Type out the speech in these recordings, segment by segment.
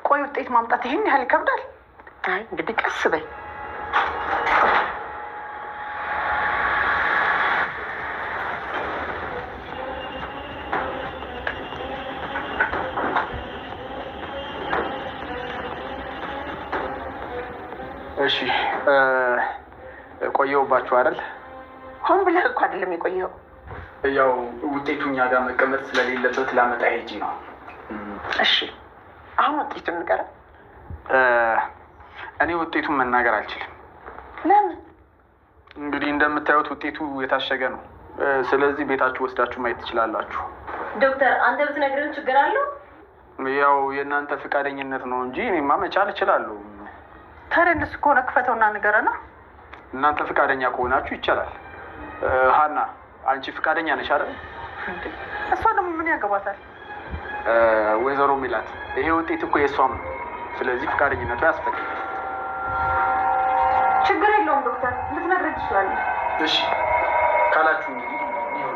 ቆይ ውጤት ማምጣት ይሄን ያህል ይከብዳል? አይ እንግዲህ ቀስ በይ። እሺ ቆየሁባችሁ አይደል? ሆን ብለህ እኮ አይደለም የቆየኸው። ያው ውጤቱ እኛ ጋር መቀመጥ ስለሌለበት ላመጣ ሄጄ ነው። እሺ አሁን ውጤቱን ንገረን። እኔ ውጤቱን መናገር አልችልም። ለምን? እንግዲህ እንደምታዩት ውጤቱ የታሸገ ነው። ስለዚህ ቤታችሁ ወስዳችሁ ማየት ትችላላችሁ። ዶክተር አንተ ብትነግረን ችግር አለው? ያው የእናንተ ፈቃደኝነት ነው እንጂ እኔማ መቻል እችላለሁ። ታዲያ እንደሱ ከሆነ ክፈተውና ንገረና። እናንተ ፈቃደኛ ከሆናችሁ ይቻላል። ሀና አንቺ ፈቃደኛ ነሽ አይደል? እሷ ደግሞ ምን ያገባታል? ወይዘሮ ሚላት ይሄ ውጤት እኮ የእሷም ነው። ስለዚህ ፈቃደኝነቱ ያስፈልጋል። ችግር የለውም ዶክተር፣ ልትነግረን ትችላለህ። እሺ ካላችሁ እንግዲህ ይሁን።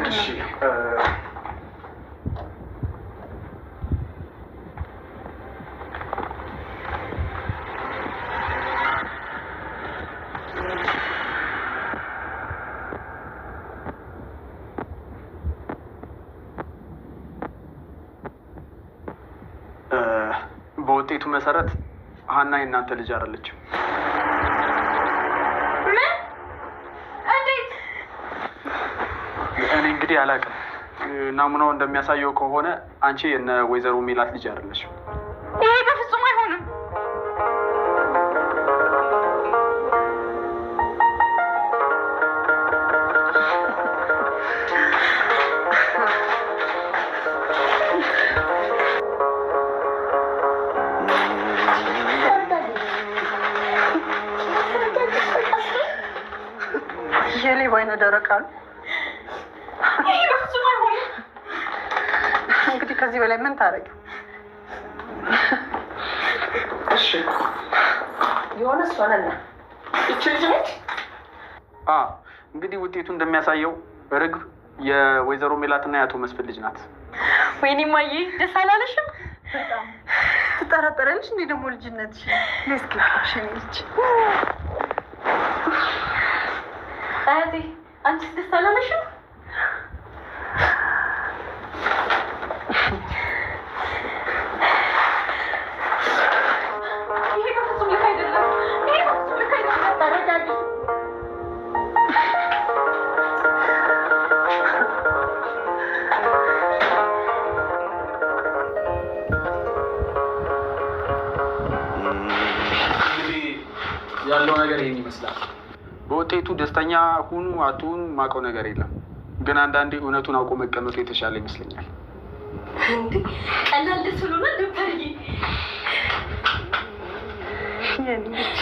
እሺ በውጤቱ መሰረት ሀና የእናንተ ልጅ አይደለችም። ምን? እንዴት? እኔ እንግዲህ አላውቅም። ናሙናው እንደሚያሳየው ከሆነ አንቺ የነ ወይዘሮ ሜላት ልጅ አይደለሽም። ይሄ በፍጹም አይሆንም። የሌባ አይነ ደረቅ አሉ። ይሄ በፍጹም አይሆንም። እንግዲህ ከዚህ በላይ ምን ታደርጊው? እሺ የሆነ እሷ ነና ይቺ ልጅ ነች። እንግዲህ ውጤቱ እንደሚያሳየው ርግብ የወይዘሮ ሜላትና የአቶ መስፍን ልጅ ናት። ወይኔ ማዬ ደስ አላለሽም? ትጠራጠሪያለሽ እንዴ ደግሞ ልጅነትሽ? እስኪ እኔ ልጅ አያቴ አንቺስ ደስ አላለሽም? ይሄ በፍጹም ልክ አይደለም። ይሄ በፍጹም ልክ አይደለም። ተረጋጊ። እንግዲህ ያለው ነገር ይሄን ይመስላል። በውጤቱ ደስተኛ ሁኑ አትሁኑ ማውቀው ነገር የለም፣ ግን አንዳንዴ እውነቱን አውቆ መቀመጡ የተሻለ ይመስለኛል። እንዴ ቀላል ደስ ብሎናል ዶክተርዬ። የኔ ልጅ